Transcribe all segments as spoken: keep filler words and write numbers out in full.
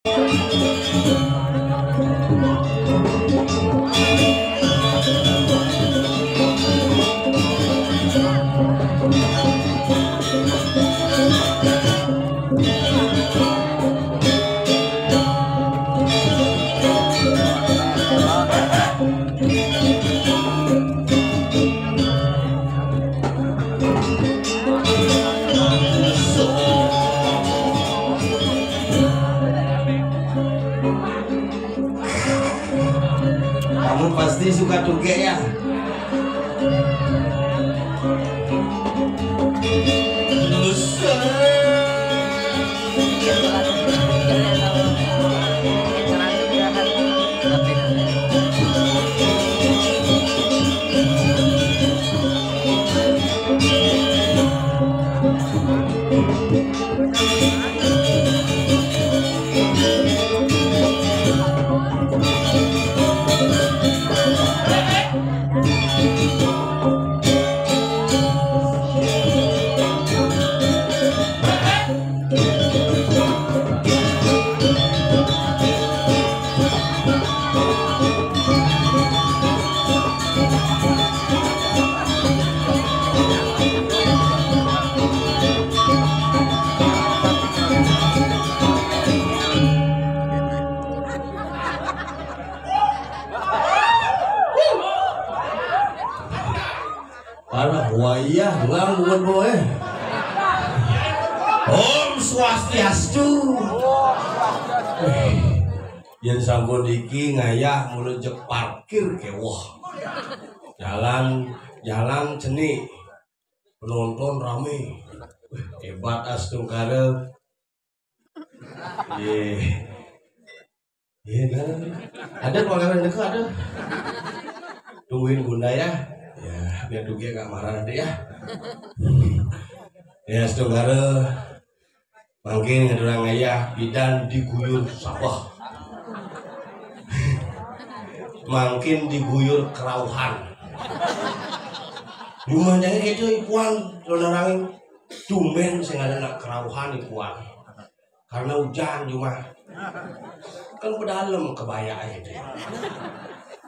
Kamu pasti suka tugé ya? Parah wayah, Bang, bukan boé. Om Swastiastu. Éh, yén sampun niki ngayah mula jek parkir kéweh. Jalan, jalan cenik. Penonton ramé. Wih, hébat Astungkara. Yé. Yé, nah. Ada keluarga yang dekat ada. Tungguin Bunda ya. Ya, biar Dugi agak marah nanti ya. Ya, Astungkara. Mangkin ngaturang ayah bidan diguyur sabeh. Mangkin diguyur kerauhan. Jumahnya gitu ipuan, saudara. Tumben sing ada nak kerauhan ipuan. Karena hujan jumah. Kan pedalem kebaya itu.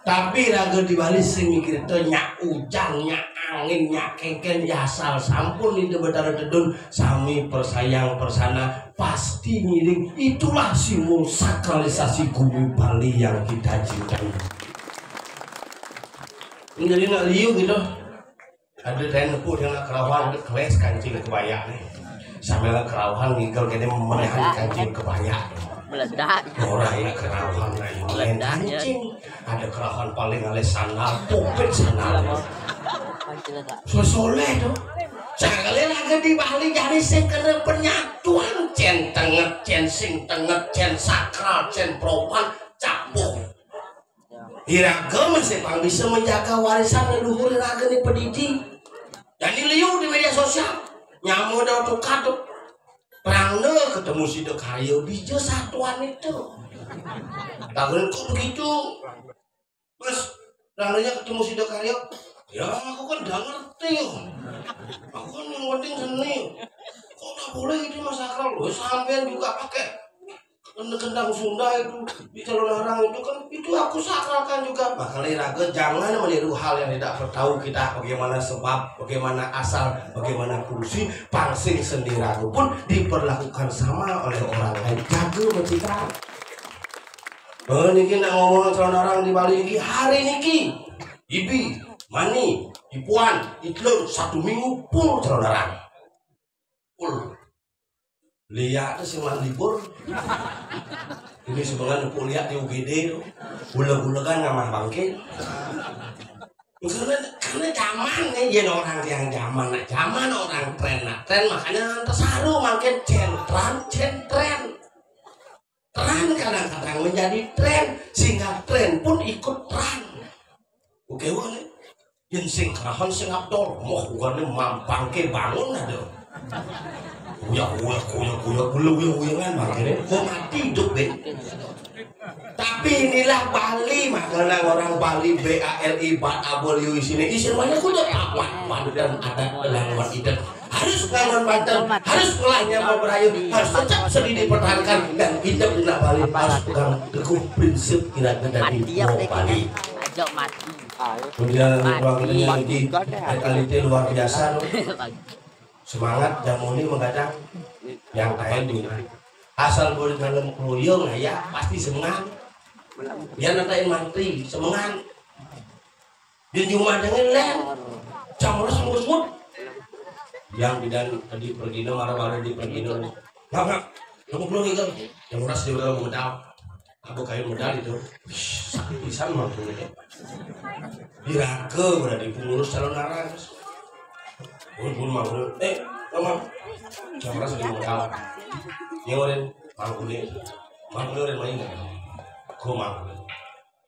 Tapi raga di Bali sing mikir teh nyak ujan, nyak angin, nyak kéngkén, ya asal sampun Ida Betara Tedun, sami persayang persana, pasti ngiring. Itulah simbol sakralisasi gumi Bali yang kita cintai. Ini jadi nak liu gitu. Ada saya nepuk dia nak kerauhan, ada keles kancing kebaya nih. Sambil nak kerauhan ngigel gini menehan kancing kebaya. Meledak. Orang nak kerauhan, nah, ini lain Meledak, ya. Kancing. Ada kerauhan paling alih sandal, pupit sandal. Iya, Bang. Kancing ledak. Soleh tuh. Sekali lagi di Bali jadi sing kena penyatuan, cén tenget, cén sing tenget, cén sakral, cén propan, campur. Iraga masih pang bisa menjaga warisan leluhur iraga ni pedidi. Jadi liu di media sosial. Nyamu dah tukar tuh. Prangna ketemu Sida Karya, bija satuan itu. Tahu kok begitu? Terus prangnanya ketemu Sida Karya. Ya, aku kan nggak ngerti. Aku kan yang penting seni. Kok nggak boleh itu masakral? Loh, sampean juga pakai kendang Sunda itu di Calonarang itu kan, itu aku sakralkan juga. Makanya raga jangan meniru hal yang tidak tahu kita bagaimana sebab, bagaimana asal, bagaimana fungsi. Pang sing seni raga pun diperlakukan sama oleh orang lain. Jaga pencitraan. Oh, niki nak ngomong Calonarang di Bali niki hari niki. Ibi, mani, ipuan, itlun, satu minggu full Calonarang. Full. Lihat tuh sing libur. Ini sebenarnya empuk lihat di U G D tuh. Uleg-ulegan ngamah bangkit. Karena, karena zaman nih, ya orang yang zaman, nah zaman orang tren, nah tren makanya tersaru makin cén tren, cén tren. Tren kadang-kadang menjadi tren, sehingga tren pun ikut tren. Oke, wah, nih. Yén sing kerauhan sing abdol, moh bukannya mampang ke bangun ada. Uyak, uyak, uyak, uyak, uyak, uyak, uyak, kan, makanya kok mati hidup deh. Tapi inilah Bali, makanya orang Bali B A L I, bat abol yu isine, isine banyak kuda papan, padudan adat, languan idat. harus nganggon banten, harus ngelah nyama berayu, harus tetap seni dipertahankan dan indep dina Bali harus pegang teguh prinsip iraga dadi wong Bali. Kemudian ruang ini lagi, kalite luar biasa tuh. Semangat jamuni menggadang yang lain juga. Asal boleh dalam keluyung ya pasti semangat. Dia nantain mantri semangat. Di rumah dengan lem. Campur semut-semut. Yang bidan tadi pergi no, marah-marah di pergi no. Ngap, ngap. Kamu belum itu. Yang merasa di dalam modal. Aku kayu modal itu. Sakit pisan mah tuh. Dirake berarti pengurus calon arang. Pun pun mau. Eh, kamu. Yang merasa di modal. Nyewarin mangkuni. Mangkuni udah main. Aku mangkuni.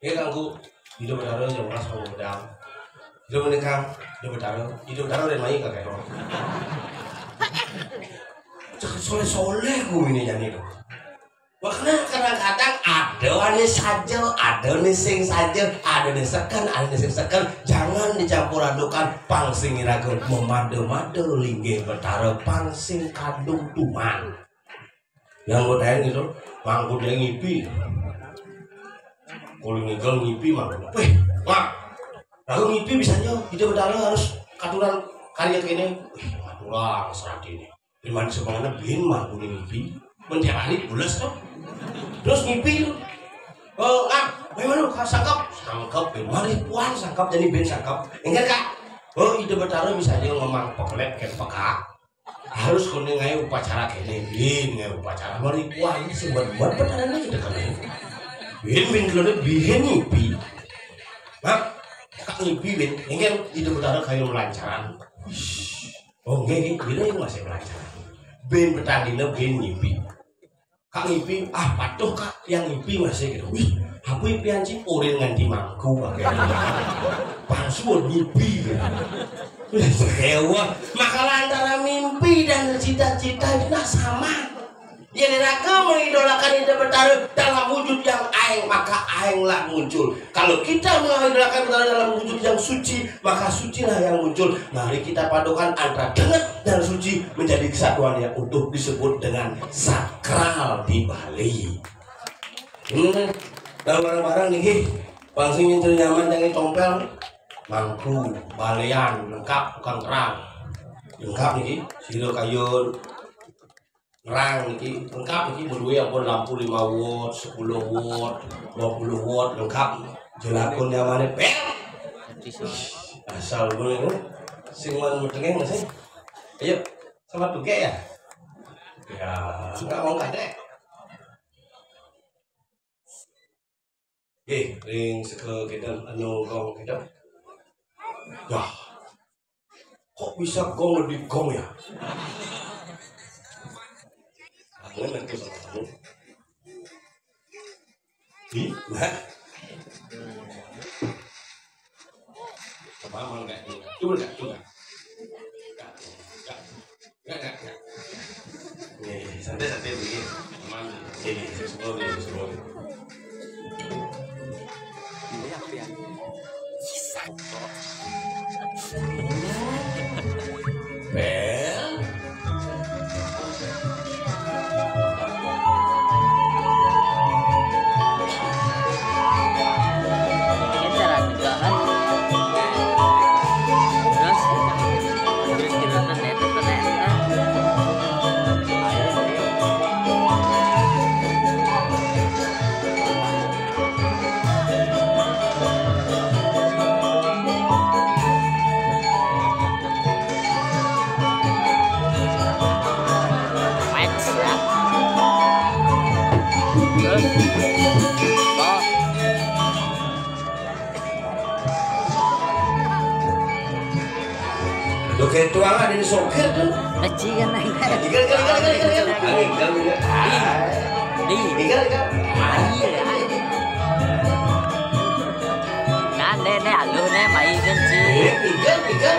Ieu kanggo Ida Betara jeung Mas Pangudang. Ida menika Ida Betara, Ida Betara lain main kakek. Cek soleh-soleh ku ini nyanyi tuh. Makanya kadang-kadang ada ane saja, ada ane sing saja, ada ane seken, ada ane sing seken. Jangan dicampur adukan, pang sing iraga memade-made linggih Betara, pang sing kadung tuman. Yang gue tanya gitu, mangkut yang ngipi. Kulit ngigel ngipi mangkut. Weh, mak, lalu ngipi bisanya kita berdarah harus katuran karya kene. Wih, aturan serati ini. Gimana sebenarnya bin mangkut yang ngipi? Mentiap hari bulas tuh. Terus ngipi tuh. Oh, ah, bagaimana lu sangkep? Sangkep, bin mari puan sangkep, jadi bin sangkep. Enggak kak? Oh, ide betara misalnya ngomong poklet kayak peka. Harus kuning ae upacara kene, bin ae upacara mari kuah ini sing buat-buat perkara ini kita kan. Bin bin kalau bin ngipi. Mak, kak ngipi bin, ini kan itu utara kayu melancaran. Oh enggak ini, ini masih melancaran. Bin petandina bin ngipi. Kak ngipi, ah patuh kak, yang ngipi masih gitu. Wih, aku ipi anjing urin nganti mangku pakai. Palsu ngipi. Sewa, maka antara mimpi dan cita-cita itu nah sama. Yang neraka mengidolakan Ida Betara dalam wujud yang aing, maka ainglah muncul. Kalau kita mengidolakan Betara dalam wujud yang suci, maka sucilah yang muncul. Mari kita padukan antara dengan dan suci menjadi kesatuan yang utuh disebut dengan sakral di Bali. Hmm, dan barang-barang nih, langsung yang nyaman dengan tompel, mangku, balean, lengkap, bukan terang. Lengkap nih, silo kayun, terang nih, lengkap nih, berdua yang pun lampu lima watt, sepuluh watt, dua puluh watt, lengkap. Jelakun nyamannya, pel. Asal gue ini, sing mau metengeng sih. Ayo, sama tuke ya. Ya, enggak mau kadek. Nggih, ring seke kita anu gong kita. Wah, kok bisa gong lebih gong ya? Kangen aku sama kamu. Ih, nah. Coba mau nggak? Coba nggak? Coba. Nggak, nggak, nggak. Nih, santai, santai begini. Aman. Sini, sini, semua, sini, semua. Bel. Oke, tuang ada di sokir tuh. Aji kan naik. Igal, igal, igal, igal, igal, igal. Igal, igal. Di. Igal, igal. Aji ya. Nah, nih, nih, aluh, nih, mai kan, Ci. Igal, igal.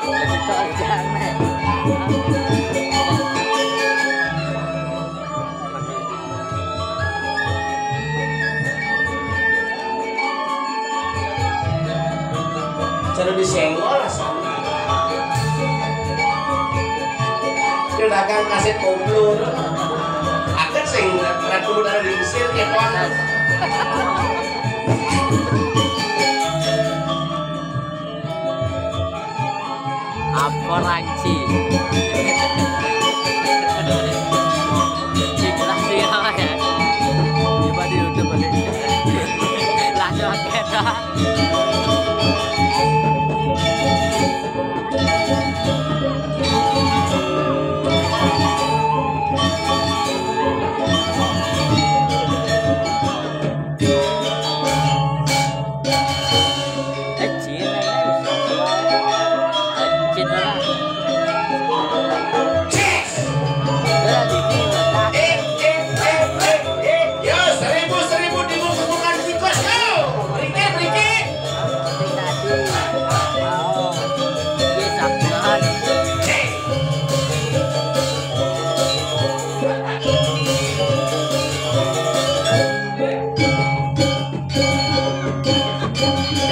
Cocok aja, nih. Dagang kasét koplo. Akeh sing Ratu Betara Lingsir ya, Bang. Apa ranci? Jelas ya, ya. Coba di YouTube aja. Langsung kita. Eh, eh, eh, eh, eh. Yo, seribu, seribu dibungkus-bungkus tikus, yo. Berikit, berikit.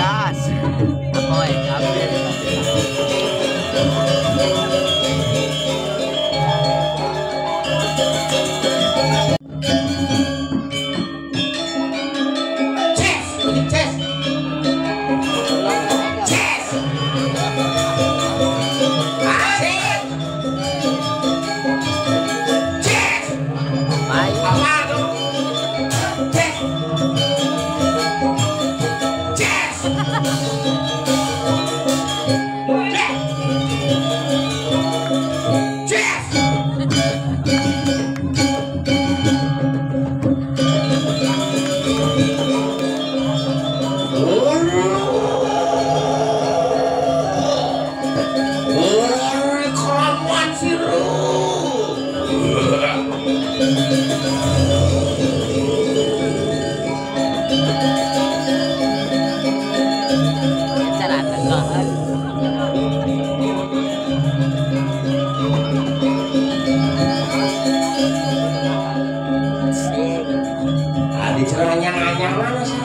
Gas. Apa, eh, kabel. Ces, ces. Ces. Asik. Ces. Apa tuh? Ces. Ces. Ces. Ora kelawan sira. Cara tengah. Adi cerah anyang-anyang mana sih?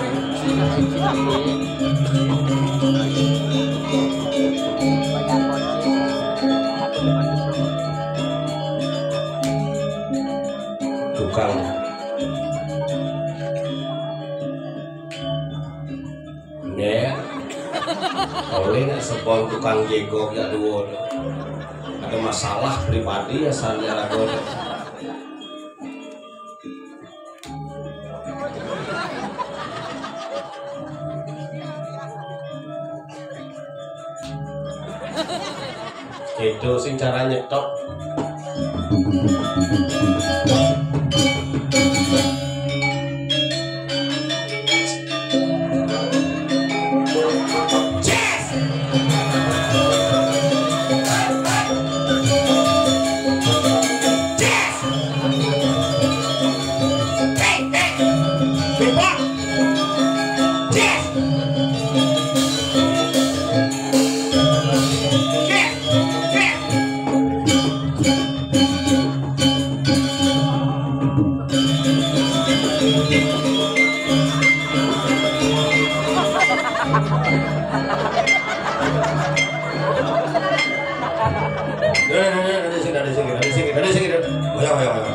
Tukang. Nggih. Oleh nek sebol tukang jegog ya dhuwur. Ada masalah pribadi ya sandaragon. Itu sing cara nyetok. Yes! Yes! Hey, hey! Bebas! Yes! Yes! Yes! Ada sini, ada sini, ada sini, ada sini. Ayo, ayo, ayo.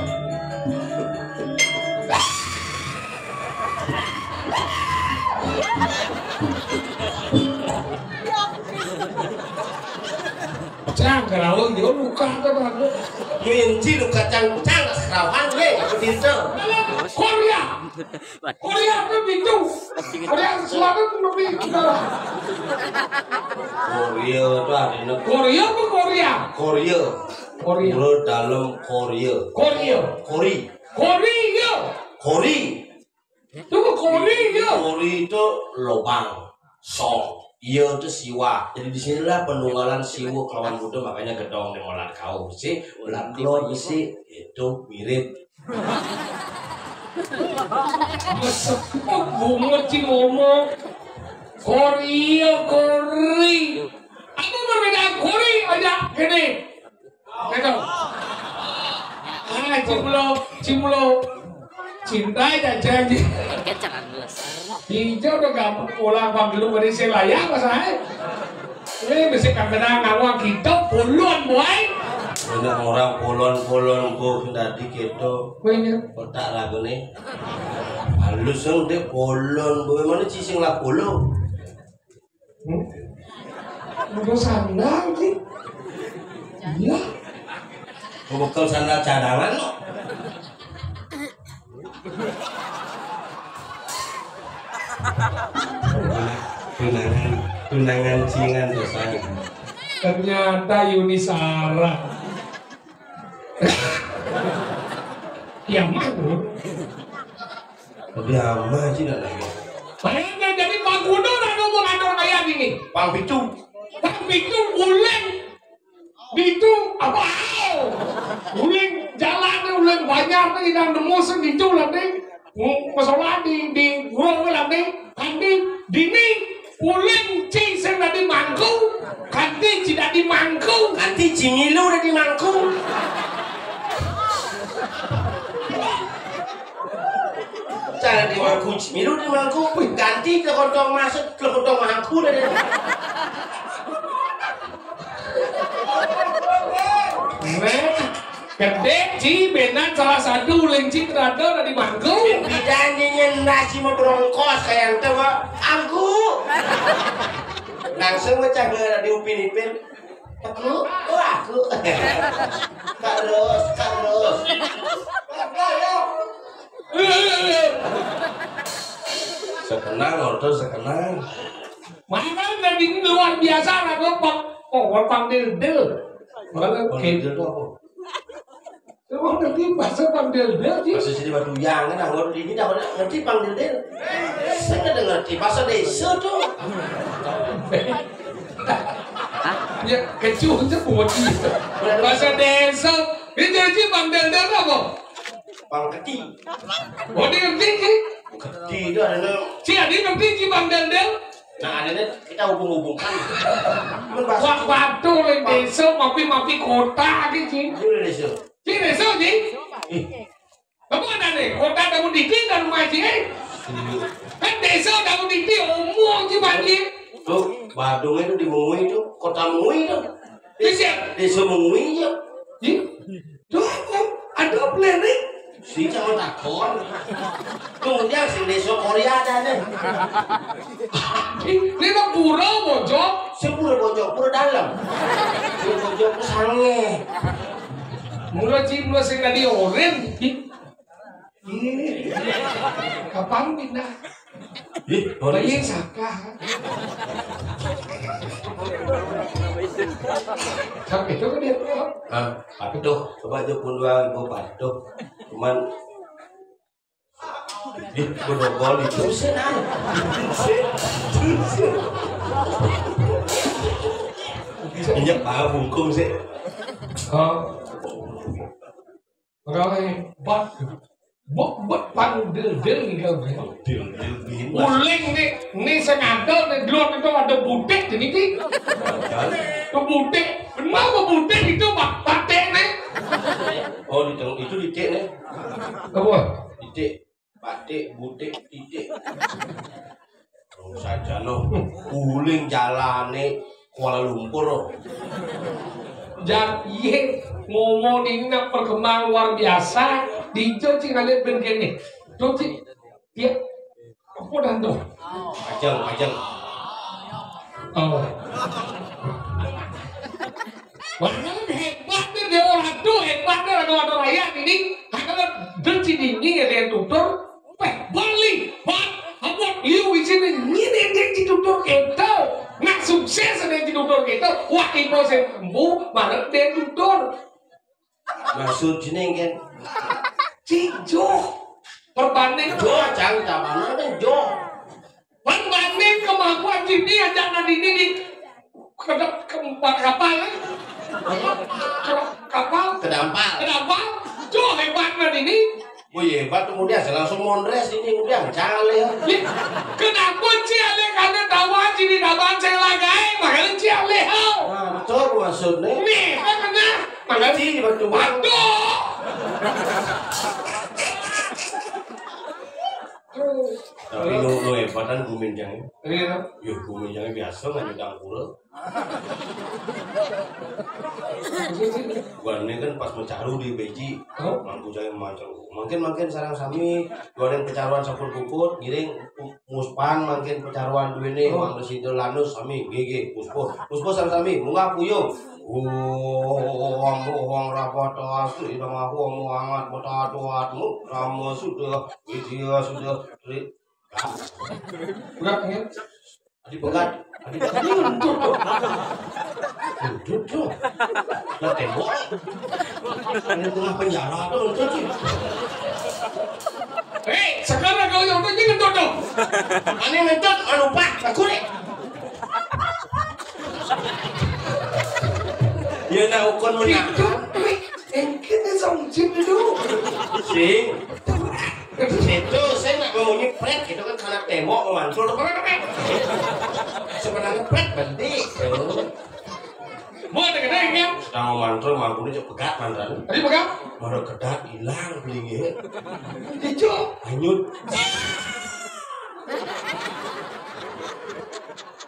Cang, kerawang dia luka ke bagus. Minci luka cang, cang, kerawang, weh, aku pinter. Korea. Korea itu pintu. Korea sesuatu itu lebih kita. Korea itu artinya Korea apa Korea? Korea. Korea. Menurut dalam Korea. Korea. Kori. Korea. Kori. Itu kok kori ya? Kori itu lubang, song. Iya itu siwa. Jadi di sinilah penunggalan Siwa kelawan Buddha, makanya gedong di molar kau. Si ulang klon si itu mirip. Meseput bungut si ngomong. Kori ya kori. Apa perbedaan kori aja gini? Gitu. Ah, Cimulo, Cimulo. Cinta aja janji. Hijau udah gampang pulang bang dulu pada saya layak pas saya. Eh, bisa kena ngawang kita puluhan boy. Nek ora polon-polon mbok dadi keto. Kowe inget? Kotak lagune. Halus sing ndek polon, kowe mana cising lah polo. Hmm? Nggo sandal ki. Iya. Bekel sandal cadangan lo. Tunangan, tunangan cingan tuh saya. Ternyata Yuni Sarah. Ya mah. Tapi ama sih nak nanya. Bayangkan jadi Pak Gubernur anu mau anu kayak ini. Pang pitu. Pang pitu uleng. Ditu apa? Uleng jalan, uleng banyak nih, tidak nemu sing ditu lah nih. Masalah di di gua lah nih. Kanti dini uleng ci sing dadi mangku. Kanti ci dadi mangku. Kanti ci milu dadi mangku. Cara di mangku ci milu di mangku. Wih, ganti ke kontong masuk ke kontong mangku deh. Weh, gede ci benan salah satu uleng ci terado dari mangku. Bidan nyen nasi mau berongkos kayak ente kok. Aku. Langsung pecah dari Upin Ipin. Aku, oh aku. Terus, terus. Sekenang, order sekenang. Mana dari luar biasa lah, gue pang, oh, gue pang dildil. Mana Pang dildil itu apa? Lu ngerti bahasa pang dildil sih? Bahasa sini batu yang kan, anggota ini dah ngerti pang dildil. Saya nggak ngerti bahasa desa tuh. Ya, kecuh aja buat dia. Bahasa desa. Ini jadi pang dildil apa? Pang keti. Oh, dia ngerti sih? Keti itu ada. Si Adi ngerti sih pang dildil? Nah, adanya kita hubung-hubungkan. Cuman bahasa Wah, batu le desa, mapi-mapi kota aja sih. Ini udah desa. Sih desa sih. Ih. Kamu ada nih, kota kamu dikit dan rumah sih, eh? Kan desa kamu dikit, umur sih banjir. Tuh, Badung itu di Mengwi itu, kota Mengwi itu. Terus ya? Desa Mengwi ya. Ih, tuh, ada planning. Si jangan takon. Tuh dia sing desa Korea ada nih. Ini mah pura bojok. Sepura bojok, pura dalam. Pura bojok ku sange. Mula ci mula sing tadi oren. Ih, kapan pindah? Ih, boleh. Bayi saka. Sampai itu kan dia tuh. Ah, tapi tuh coba aja pun dua ribu empat tuh. Cuman di bodogol itu sih nah. Injak tahu bungkung sih. Oh. Pegawai bak bak bak pang dildil nih kalau gue. Dildil gimana? Uling nih, nih sengaja nih dulu itu ada butik jadi ki. Tuh butik, kenapa butik itu bak batik nih? Oh, di tengah itu di cek nih. Apa? Di cek, batik, butik, titik. Saja no, uling jalane Kuala Lumpur. Jan iye ngomong ini nak perkembangan luar biasa. Dijo cing alit ben kene. Tuh cing, dia apa dan tuh? Ajeng, ajeng. Oh. Wah, hebat nih dia orang tuh, hebat nih orang-orang rakyat ini. Karena dia ci dingin ya dia tutur. Peh, bali, bat, abot, liu, isine nyine dek ci tutur keto. Nak sukses dek ci tutur keto. Wah, ibu saya embu, bareng dek tutur. Maksud jenengan? Cijo. Perbanding jo, cang, tamana kan jo. Perbanding kemampuan sini aja nanti ini di kedap keempat kapal, eh? Kedap kapal. Kedampal. Kedampal. Jo, hebat nanti ini. Oh iya, Pak, kemudian saya langsung mondres ini, udah, jangan lihat. Ih, kenapa sih ada karena tawa sini tawa saya lagai, makanya sih ada hal. Nah, betul maksudnya. Nih, kan benar. Makanya sih betul. Waduh. Tapi lu, lu hebat, kan Guminjang. Iya. Yo, guminjang biasa nggak nyedang pura. Gua ini kan pas mencaru di beji, mangku jangan mancaru. Mungkin mungkin sarang sami, gua ada yang pecaruan sampun puput, giring muspan mungkin pecaruan duwe ne, oh, Mang Resido Lanus sami, gigi, puspo, puspo sarang sami, munggah puyung. Uang uang rapat asu, idang aku mau hangat, mau taduat, mau rama sudah, dia sudah, ri-, Berat, ya? Adi pegat, adi pegat, ini untuk tuh. Untuk tuh. Nah, tembok. Ini tengah penjara tuh, untuk sih. Hei, sekarang kau yang tuh, jangan tuh, tuh. Aneh mentut, anu pak, aku nih. Ya, nak ukun menang. Engkit ni song jin dulu. Sing. Itu saya nak ngomongin pret gitu kan, karena tembok mantul tuh, pret, pret. Sebenarnya pret berhenti. Mau ada kena ya? Sedang mantul, mampu ni cek pegat mantul. Tadi pegat? Baru kedat hilang belinya. Hijau. Hanyut.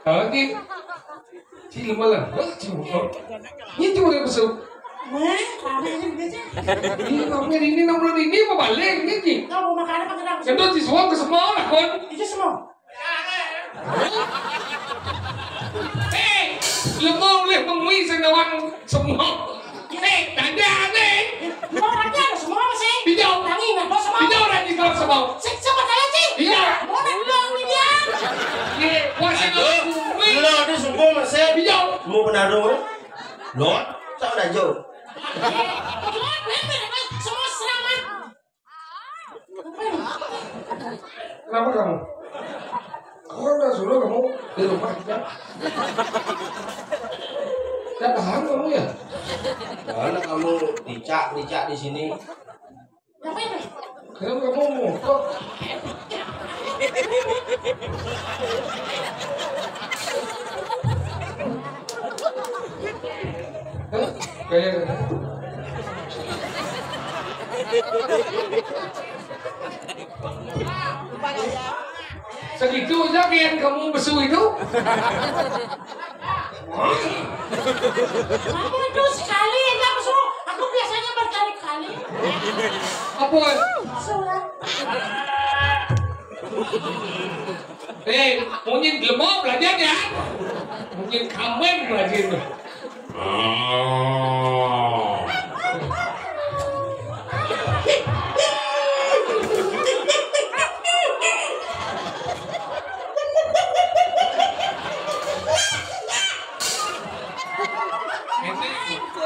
Lagi. Ci lemah lah. Wah, ci mau. Ini cuma dia besok. Weh, rame aja begitu. Ini rame ini, enam bulan ini apa balik ini, Ci? Kau mau makan apa, kenapa? Itu ci semua ke semua lah, kon. Itu semua. Eh, lemah oleh mengui senawan semua. Eh, tanda aneh. Mau ada semua sih. Hijau. Tangi nggak semua. Hijau lagi kalau semua. Sik sama saya sih. Iya. Mau nak bilang ni dia. Iya, puasa. Aduh, nggak kuwi. Lo ada semua masih. Hijau. Mau penarung. Lo, saya udah jauh. Semua selamat. Kenapa kamu? Aku kan udah suruh kamu di rumah kita. Nggak tahan kamu ya? Mana kamu dicak-dicak di sini? Kenapa kamu mau? Hah? Kayak segitu aja kayak kamu besu itu. Kamu itu sekali aja besu. Aku biasanya berkali-kali. Apa? Besu lah. Eh, mungkin gelemo belajar ya. Mungkin kamen belajar. Oh.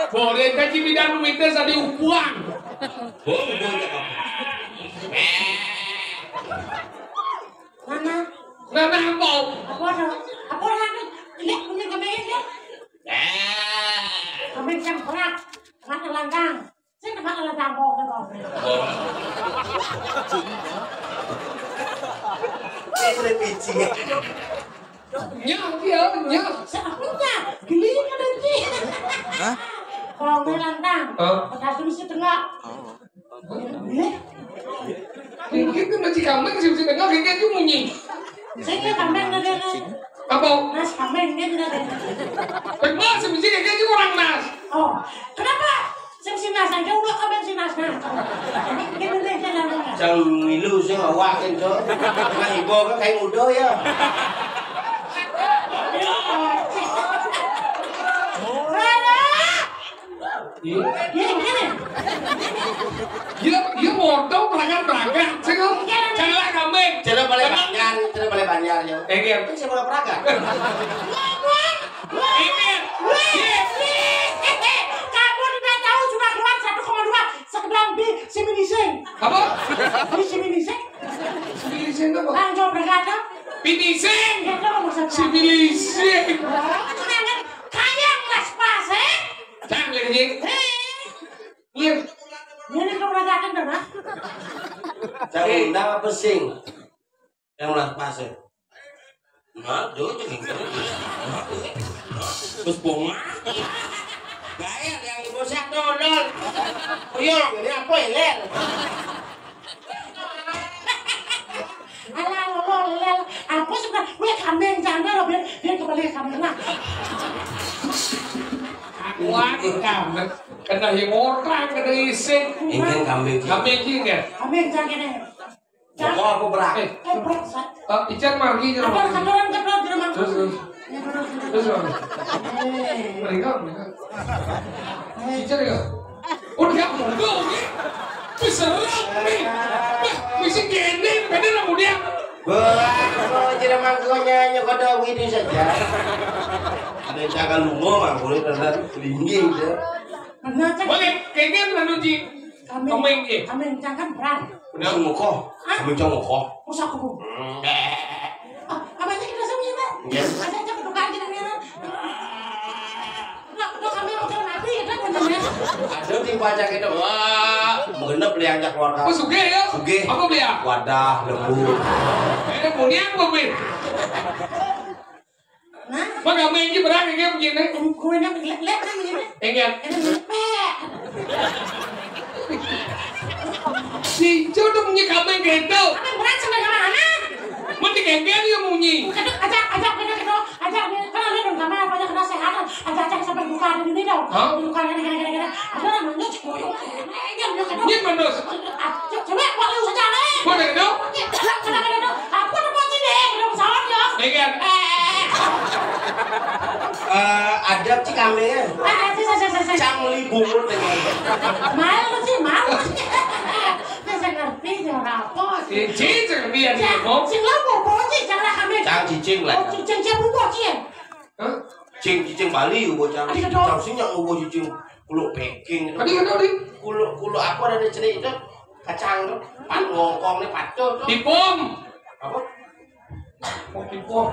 Boleh kaji bidan minta sadi upuan. Boleh, boleh. Nana. Nana apa? Apa dah? Apa dah tu? Lihat punya kebaya dia. Kami macam perak. Perak lantang. Saya tempat lantang kau kata. Ini boleh picing. Nya, dia, nya. Siapa nya? Geli kan nanti. Hah? Kau main lantang. Hah? Kau tak suruh setengah. Oh. Mungkin tu nanti kamen sih, mesti dengar kayaknya tu munyi. Saya kira kamen ada. Apa? Nas kamen dia tidak ada. Dengar sih, mesti kayaknya tu orang Nas. Oh, kenapa? Saya mesti Nas aja, udah kamen si Nas nah. Dia nanti saya nama. Jang milu sih awak kan tu. Nah, ibu kan kayak muda ya. Alah. Iya. Iya, gimana? Iya, iya, modal pelajar berangkat. Saya kok salah kambing. Cara paling banyak, cara paling banyak ya. Eh, iya. Itu siapa berangkat? Ini. Kamu tidak tahu sudah keluar satu koma dua sekedar di Similising. Apa? Di Similising. Similising apa? Lanjut berangkat. Finishing. Ya, itu maksudnya. Similising. Wah, itu kan kayang las pas, eh? Cang lagi, Jing. Eh. Iya. Ini kau rasakan dah, Mas. Cang undang apa sing? Yang ulah pas, eh? Nah, tuh, tuh, tuh. Terus bunga. Gael yang ibu saya tolol. Uyul, ini apa ya, Ler? Alah, alah, alah, alah. Aku Dia kembali ke kamera. Kuat kan. Kena yang orang, kena isin. Ini kan kambing. Kambing kan? Kambing jangan kena. Mau apa berak? Eh, eh, berak, Sat. Eh, Ican margi aja. Apa orang katoran, katoran di rumah? Terus, terus. Ya, terus, terus. Terus, terus. Eh. Mereka, mereka. Eh. Ican ya? Udah, udah, oke. Wis serem nih. Bah, mesti gini, bener apa dia? Wah, kalau jadi mangkoknya nyekodok gitu saja. Ada yang cakal lungo, mangkoknya ternyata linggih, ya. Bener, Cak. Oke, kayaknya menurut Ji. Kambing. Kambing, iya. Kambing cangkan perang. Bener. Sing mukoh. Hah? Kambing cang mukoh. Musak aku. Hmm. Ah, apa aja kita semua, Pak? Iya. Ada aja ketukaan kita, Pak. Nah, udah kami mau jalan api, ya, kan, bener, ya? Ada di pajak itu. Wah, menggenep beli ajak keluarga. Oh, sugih, ya? Sugih. Apa beli, ya? Wadah, lembu. Eh, punya apa, Bin? Nah. Mana main je berang, dia begini. Gue nak lihat, lihat, kan, begini. Ingat. Ini ngepek. Si Ijo tuh punya kambing gitu. Apa berat sampai ke mana? Mesti genggen ya munyi. Aduh, ajak, ajak, ajak, ajak, ajak, ajak, kalau lu dong sama apa aja kena sehat, ajak, ajak sampai buka ada ini dong. Hah? Buka ada, ada, ada, ada. Ada orang nanya, "Cik Boyong, eh, eh, eh, eh, eh." Nyet, Mandus. Ah, co-, coba, Pak Liu saja, eh. Mana gitu? Oke, ada, ada, ada, ada. Aku ada posisi deh, ada pesawat ya. Iya. Eh, eh, eh. Eh, ada sih kambingnya. Ah, ah, sih, sih, sih, sih, sih. Cang li bungut dengan. Malu sih, malu sih. Bisa ngerti, ya, apa sih? Cicing, cicing, biar dia, Cang, Bos. Cing lah, bobo, Cing, jangan lah kami. Cang cicing lah. Oh, cicing, cicing, bobo, Cing. Hah? Cing, cicing Bali, bobo, Cang. Ada dong. Cang sih, nyak, bobo, cicing. Kulo packing. Tadi ada, Dik. Kulo, kulo apa ada di sini itu? Kacang tuh. Pat ngongkong nih, patuh tuh. Tipung. Apa? Mau tipung.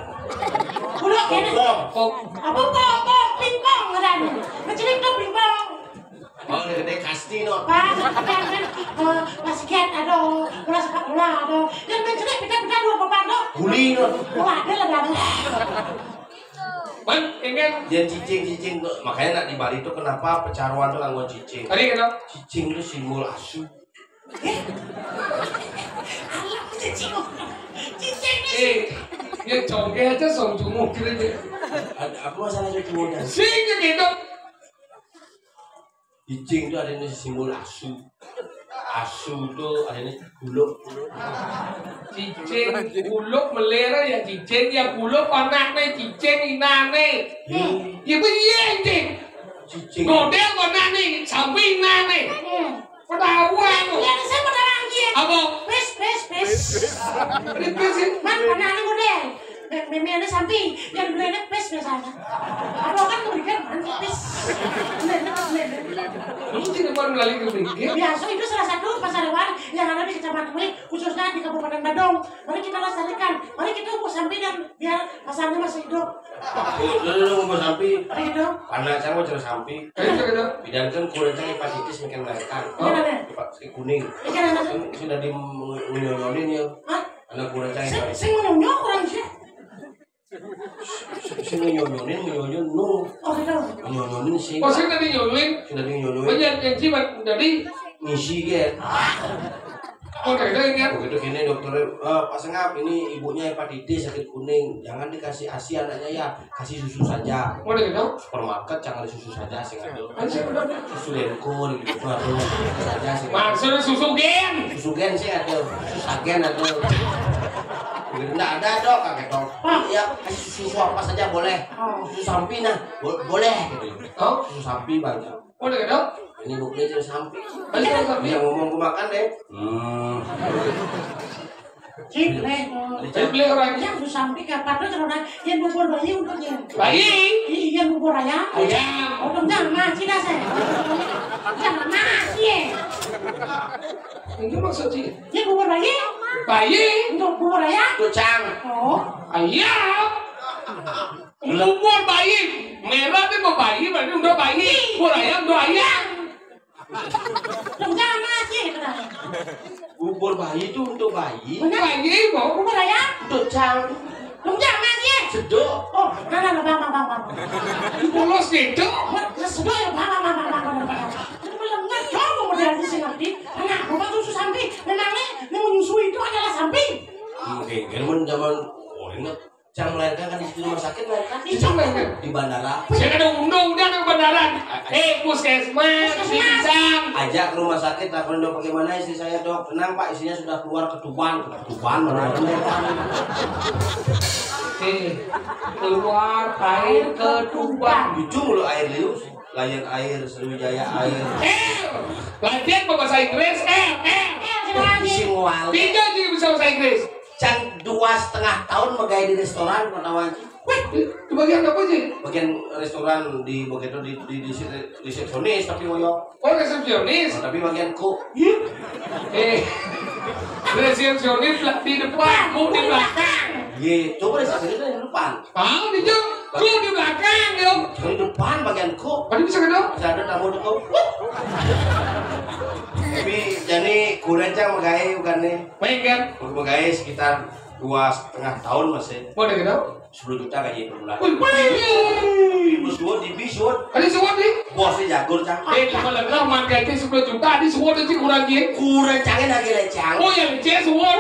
Kulo kene. Pong. Pong. Apa pong, pong, pingpong, ada. Kecil itu pingpong. Oh, gede kasti, no. Pas, kan, kan, eh, basket, aduh, bola sepak bola, aduh. Yang main celik, pecah-pecah dua papan, no. Guli, no. Oh, ada lah, ada. Man, pengen. Dia cicing, cicing tuh. Makanya nak di Bali tuh kenapa pecaruan tuh nganggo cicing? Tadi kenapa? Cicing tuh simbol asu. Eh? Alah, cicing. Cicing nih. Eh, ya congke aja song junguk gitu aja. Ada apa masalah cicing? Sing gitu. Cicing itu adanya simbol asu. Asu itu adanya guluk. Cicing, guluk melera ya cicing, ya guluk anaknya cicing inane. Hmm. Ya piye, cicing? Cicing. Model anaknya sampai inane. Hmm. Ketahuan. Ya, saya pernah lagi ya. Apa? Pes, pes, pes. Ini pes ini. Man, anaknya model. Meme ada sampi, yang beli ada pes biasanya. Apa kan berikan mantap pes. Ini tidak baru lagi ke pinggir. Biasa itu salah satu pasar hewan yang ada di Kecamatan Kuling, khususnya di Kabupaten Badung. Mari kita lestarikan, mari kita ubur sampi dan biar pasarnya masih hidup. Itu dulu mau sampi. Mari gitu. Anak saya mau cerita sampi. Ayo, cerita. Bidan kan kulit saya hepatitis makin melahirkan. Oh, iya, iya. Hepatitis kuning. Iya, iya. Kan sudah di menyonyonin ya. Hah? Anak kulit saya. Sing, sing menyonyo kurang sih. Sing nyonyonin, nyonyon nu. Oh, gitu. Nyonyonin sih. Oh, sing tadi nyonyonin? Sing tadi nyonyonin. Oh, iya, yang jimat tadi? Ngisi, ya. Oh, gitu, ya. Begitu gini, dokter, "Eh, Pak Sengap, ini ibunya hepatitis, sakit kuning. Jangan dikasih ASI anaknya, ya. Kasih susu saja." Oh, gitu. Supermarket, jangan ada susu saja, sing ada. Kan saya udah susu Denko, gitu, aduh. Susu saja, sing ada. Maksudnya susu gen? Susu gen sih ada. Susu Sagen ada. Nggak ada, Dok, kaget, Dok. Ya, kasih susu apa saja boleh. Oh. Susu sampi, nah, bo-, boleh, gitu. Oh? Susu sampi banyak. Oh, udah, Dok? Ini bukunya cerita sampi. Ada cerita sampi? Yang ngomong ke makan deh. Hmm. Cik, leh. Jadi beli orang. Yang susu sampi kapan tuh cerita yang bubur bayi untuknya. Bayi? Iya, bubur ayam. Ayam. Untuknya sama, cina saya. Jangan mas, iya. Itu maksudnya. Ya, bubur bayi. Bayi. Untuk bubur ayam. Tucang. Oh. Ayam. Bubur bayi. Merah ni mau bayi, berarti udah bayi. Bubur ayam, udah ayam. Dong, jangan mas, ya, gitu. Bubur bayi itu untuk bayi. Benar. Bayi mau. Bubur ayam. Tucang. Dong, jangan mas, ya. Sedok. Oh, nah, nah, nah, bang, bang, bang, bang. Polos gitu. Sedok ya, bang, bang, bang, bang, bang, bang. Itu benar, dong, mau dihabisin nanti. Anak, bapak tuh susah sampai. Memangnya yang menyusui itu adalah sampi? Oke, kan zaman, oh, ingat. Jangan melahirkan kan di situ rumah sakit, melahirkan di, jangan melahirkan di bandara. Jangan ada undang-undang di bandara. Eh, puskesmas, puskesmas. Ajak ke rumah sakit, takon, "Dok, bagaimana istri saya, Dok?" "Tenang, Pak, istrinya sudah keluar ke Tuban." "Ke Tuban, mana ada Tuban?" Eh, keluar air ke Tuban. Itu mulu air lius, Lion Air, Sriwijaya Air. Eh, latihan bahasa Inggris, eh, eh. Bisa nguali. Tiga juga bisa bahasa Inggris. Can dua setengah tahun megai di restoran, pernah wajib. Wih, di bagian apa sih? Bagian restoran di, begitu di, di, di, di resepsionis, tapi ngoyo. Oh, resepsionis? Oh, tapi bagian ku. Eh, resepsionis lah di depan, ku di belakang. Iya, coba resepsionis di depan. Tahu nih, Jung. Ku di belakang, Jung. Di depan bagian ku. Tadi bisa kan, Jung? Bisa ada tamu tuh. Tapi jadi kurang cang megai bukan nih. Baik kan? Megai sekitar dua setengah tahun masih. Mau ada gitu? Sepuluh juta gaji per bulan. Wih, wih. Ibu suwun, ibu suwun. Ada suwun nih? Bosnya jagur, cang. Eh, kalau lah man gaji sepuluh juta, ada suwun aja kurang dia. Kurang cangnya lagi lah, cang. Oh, yang cek suwun.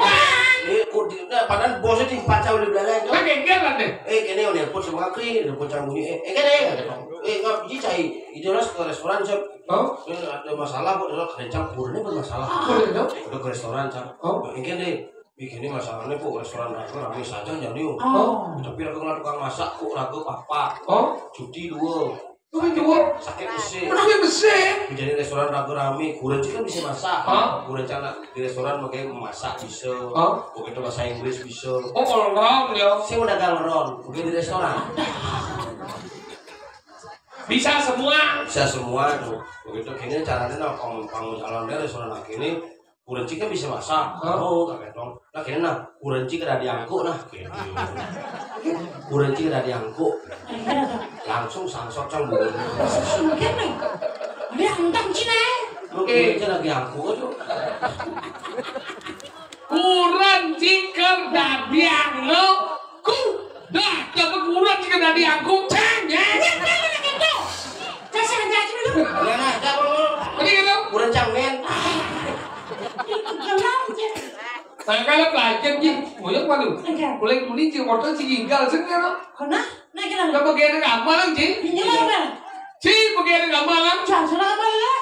Eh, kok di, nah, padahal bosnya di empat tahun di belakang itu. Kan geger lah deh. Eh, kene udah pun sama kaki, udah pun cang bunyi. Eh, eh, kene, kata bang. Eh, nggak bisa, cai. Itu jelas ke restoran, cang. Oh? Eh, ada masalah, kok ada kencang, kurangnya bermasalah. Kurang, dong? Udah ke restoran, cang. Oh? Ini kan deh. Ih, gini masalahnya kok restoran raga rame saja jadi. Oh. Tapi raga nggak tukang masak kok raga papa. Oh. Cuti dua. Cuti dua. Sakit besi. Sakit besi. Jadi restoran raga rame, kurang kan bisa masak. Hah? Kurang cana di restoran makanya masak bisa. Hah? Begitu bahasa Inggris bisa. Oh, all round ya. Saya udah galon. Begitu di restoran. Bisa semua. Bisa semua tuh. Begitu gini caranya nah pang pang calon dari restoran lagi ini Kurencik kan bisa masak. Hah? Oh, kakek dong. Nah, kini nah, kurencik ada diangkuk nah. Gitu. Kurencik ada diangkuk. Langsung sangsot cang bulu. Mungkin nih. Dia entah Cina. Oke, kita lagi angkuk aja. Kurencik ada diangkuk. Ku, dah, coba kurang jika dari aku, cang, ya. Ya, ya, ya, gitu. Saya sengaja aja dulu. Nah, nah, cang, lu. Tadi gitu. Kurang cang, men. Gelap, ya. Nah, kalau belajar, Ji, ngoyong malu. Enggak. Mulai dulu, Ji, motor, Ji, tinggal, sini, ya, lo. Kena? Nah, gila. Udah pakai ada gamelan, Ji. Ini apa? Ji, pakai ada gamelan. Jangan salah apa, ya?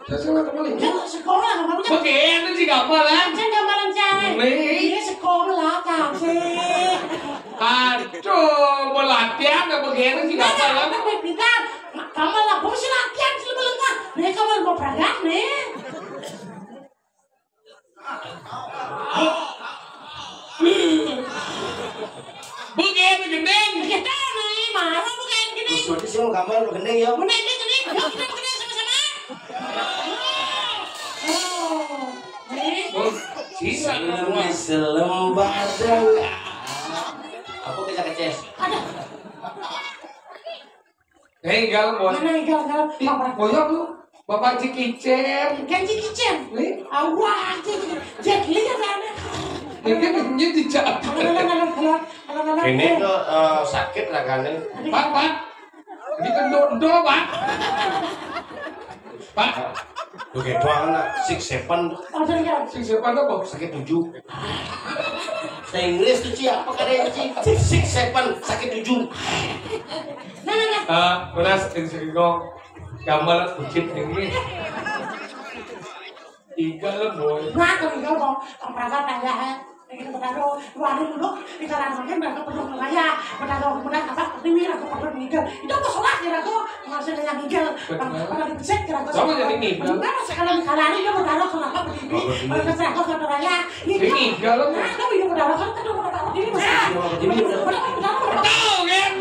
Jangan salah apa, ya? Jangan sekolah, apa, ya? Pakai ada, Ji, gamelan. Jangan gamelan, jangan. Nih. Iya, sekolah, kasih. Aduh, mau latihan, udah pakai ada, Ji, gamelan. Nah, nah, nah, pintar. Kamu lah, kamu sih latihan, sih, belum, Kak. Nih, kamu mau berangkat, nih. Bukan gendeng. Kita nih, marah bukan gini. Sudah sih mau gambar gendeng ya. Bener ini gini. Yuk kita gini sama-sama. Oh. Nih. Oh, sisa. Selem, selem badang. Apa kita keces? Ada. Eh, Igal, Boy. Mana Igal, Igal? Ih, Bapak. Boyok lu. Bapak Jackie Chan. Kan Jackie Chan. Nih? Awak, Jackie Chan. Jet Li kan ada. Ini kan ini dijak. Halo, halo, halo, halo, halo, halo. Ini tuh eh, sakit raganya. Pak, Pak. Ini kan do, do, Pak. Pak. Oke, doang lah. Six seven. Ada ya? Six seven apa? Sakit tujuh. Bahasa Inggris tuh, Ci, apa kata Ci? Six seven, sakit tujuh. Nah, nah, nah. Ah, beras, ini kok. Gambar kucing ini. Tiga lah, boy. Nah, aku juga mau. Kamu rasa tanya, eh. Ini kita taruh, dua hari dulu, kita langsungin, mereka perlu kaya. Kita taruh, kemudian apa, ini aku perlu meninggal. Itu aku salah, kira aku. Nggak usah nanya Miguel. Betul. Pernah dicek kira-kira. Coba jadi Miguel. Benar, sekarang kalian ini mau taruh kenapa begini? Oh, begini. Kalau saya kau satu raya. Ini Miguel. Nah, kamu ini mau taruh kan, kan mau taruh diri, Mas. Iya, mau begini. Betul, kan?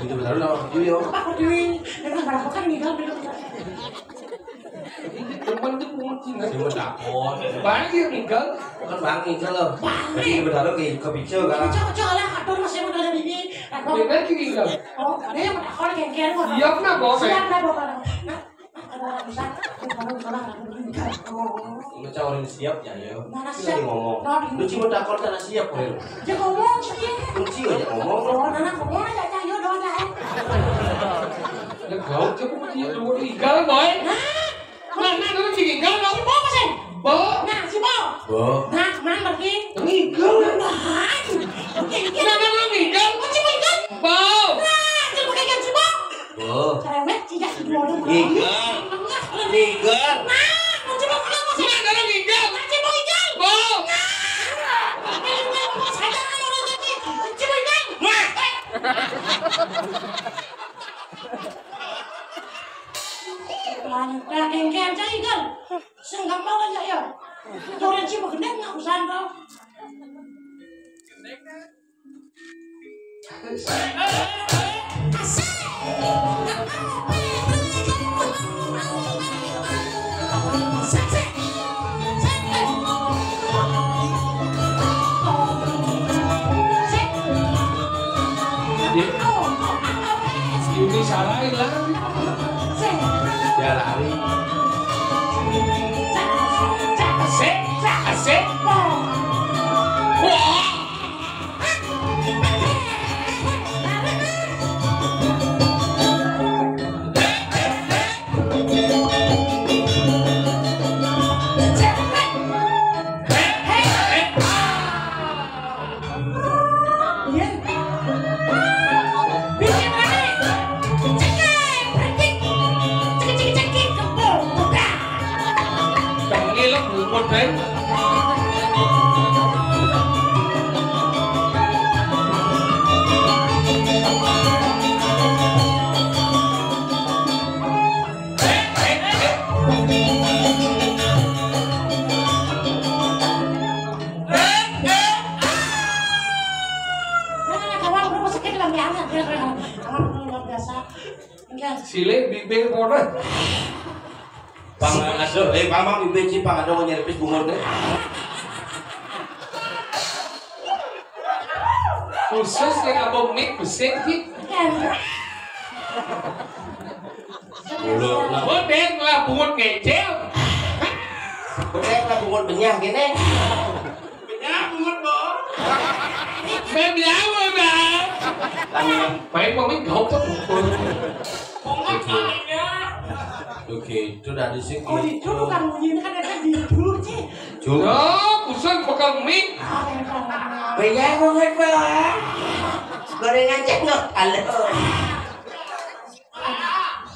Itu benar, lo, Miguel, ya. Apa diri? Dengan berapa kan Miguel, Miguel. Temen tuh pungut sih, nggak? Cuma takut. Bang, dia Miguel. Kan Bang Miguel, lo. Bang. Jadi, benar, lo, kayak kepicu, kan? Kepicu, kepicu, lah, atur, masih mau dari ini. Dia kan Miguel. Oh, ada yang mau takut, kayak, kayak, mau. Siap, nah, Bos. Siap, nah, Bos. Nah, ada orang bisa, ada orang bisa, ada orang bisa. Oh. Lu cak orang siap ya, ya. Mana siap? Lu lagi ngomong. Nah, lu cuma takut karena siap, Bro. Dia ngomong, siap. Lu sih aja ngomong. Oh, nah, nah, ngomong aja, aja, yuk, doang, dah, eh. Ya, kau coba dia dulu, Igal, boy. Nah, nah, nah, dulu si Igal, dong. Si Bo, apa sih? Bo. Nah, si Bo. Bo. Nah, mana pergi? Igal. Nah, Kenapa lu ngigel? Kunci mau ngigel? Bau. Nah, dia pakai kan semua. Oh. Cerewet, tidak dua orang. Ngigel. Ngigel. Nah, kunci mau ngigel. Nah, ada orang ngigel. Kunci mau ngigel. Bau. Nah. Kunci mau ngigel. Nah. Lah, engke aja, Igal. Sing gampang aja, ya. Turun sih, begini nggak usah, dong. Asik. Ini salah hilang. Dia lari. Asik, asik. Wah. Tengil bungut, eh. Nah, kawan, kamu sakit lah, ya, ya, ya. Kawan, luar biasa. Enggak. Sile bibir bodoh. Pang aduh, eh, pang, pang, bibir ci, pang, aduh, nyerepis bungut deh. Khusus yang abang mik besik sih. Enggak. Dulu, nah. Bodoh lah, bungut ngecel. Bodoh lah, bungut benyah gini. Benyah, bungut, Bo. Benyah, Bo, Bang. Main, main, gauk tuh, bungut. Bungut, Bo, benyah. Oke, itu dari sini. Oh, itu tukang bunyi ini kan ada di dulu, Ci. Cuk. Oh, pusing bakal mik. Ah, benyah. Benyah, bungut, Bo. Gorengan cendol. Halo.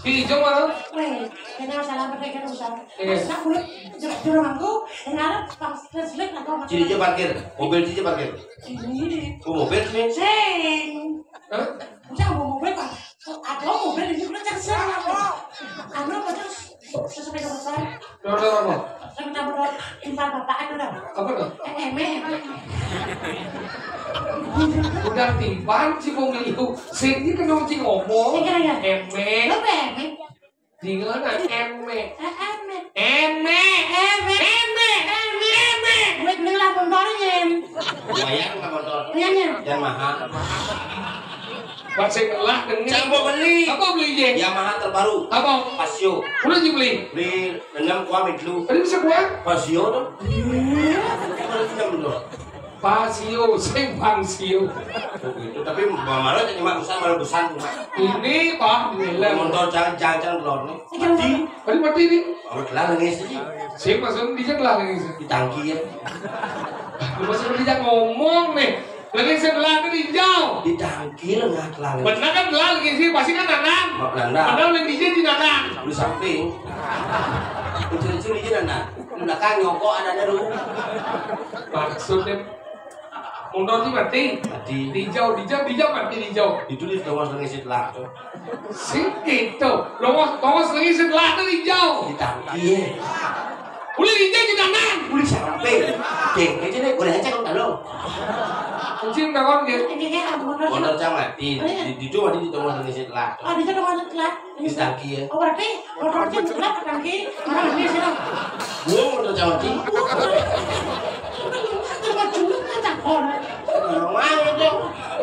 Di hijau mana? Weh, kena salah pakai kan usah. Iya. Masa mulut jero-jero mangku, yang ngarep pas translate atau apa? Cici parkir, mobil Cici parkir. Ini. Oh, mobil sih. Sing. Hah? Udah mau mobil, Pak. Ada mobil ini udah cari sana. Anu apa terus? Sesuai dengan saya. Lho, lho, apa? Saya minta berdoa, impar bapak itu dah. Apa dah? Eh, eh, meh. Udah tiban si wong liu. Sing iki kena wong ngomong. Iya, iya. Eme. Lo apa, eme? Di mana? Eme. Eh, eme. Eme. Eme. Eme. Eme. Eme. Gue bilang lah, motorin. Lumayan nggak motor? Iya, iya. Yang mahal. Pas sing ngelah dengin. Cang mau beli. Apa beli ye? Yamaha terbaru. Apa? Pasio. Udah sih beli. Beli enam kuah dulu. Tadi bisa kuah? Pasio tuh. Iya. Terus enam tuh. Pasio, sing Bang Sio. Oh, gitu. Tapi Bang Maro jadi mak besar, Maro besar tuh, Mak. Ini, Pak, ini lah. Motor jangan, jangan, jangan telur nih. Iya. Di. Tadi mati nih. Awet lah nangis sih. Sing maksudnya dia lah nangis. Di tangki ya. Lu masih kerja ngomong nih. Lagi sebelah tuh hijau. Di tangki lengah telang. Bener kan telang lagi sih, pasti kan nanang. Mak Belanda. Padahal yang di sini nanang. Di samping. Lucu-lucu di sini nanang. Di belakang nyokok ada ada lu. Maksudnya motor sih mati. Mati. Dijau, dijau, dijau mati dijau. Itu di tengah ngisi telang tuh. Sing gitu. Longos, longos lagi sebelah tuh dijau. Di tangki ya. Boleh dijau di tangan. Boleh sampai. Deng, aja deh, boleh aja kalau kalau. Kucing kawan gitu. Ini kayak ampun. Motor cang mati. Di, di itu mati di tengah ngisi telang tuh. Oh, di tengah telang. Di tangki ya. Oh, berarti motor cang sebelah ke tangki. Orang ini sih dong. Gua motor cang mati. Cuma cuma kata orang. Orang itu.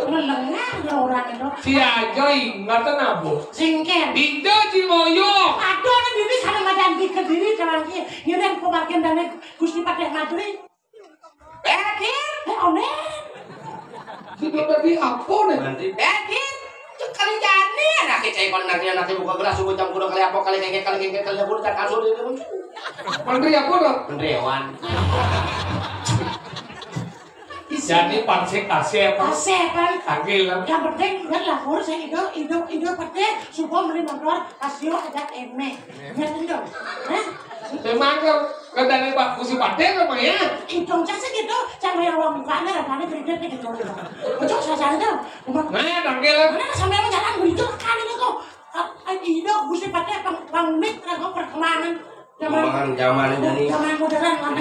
Melengah ya orang itu. Si aja ingatan apa? Singken. Dijau Cimoyo. Aduh, ada diri sama madan di kediri jalan ki. Ini yang pembagian dari Gusti Padeh Madri. Berkin. Eh, onen. Sudah tadi apa nih? Berkin. Cek kali jani anaknya cai kon nanti anaknya buka gelas subuh jam kuda kali apa kali kengke kali kengke kali aku udah kasur dia muncul. Menteri apa tuh? Menteri hewan. Di Jadi pansik kasih apa? Kasih kan? Tangkil lah. Yang penting ingat lah, urus saya itu, itu, itu penting. Subuh beli motor, Casio ada M. Ingat itu. Hah? Memang kalau kalau dari Pak Kusi Paten apa ya? Itu saja gitu, sama yang uang bukaannya, rasanya kredit gitu. Cocok saja itu. Nah, tangkil lah. Mana sampai mau jalan begitu kan itu kok. Ah, ah, Ido, Gusti Paten, Bang, Bang Mik, kan kok perkembangan. Perkembangan zaman ini nih. Zaman modern mana?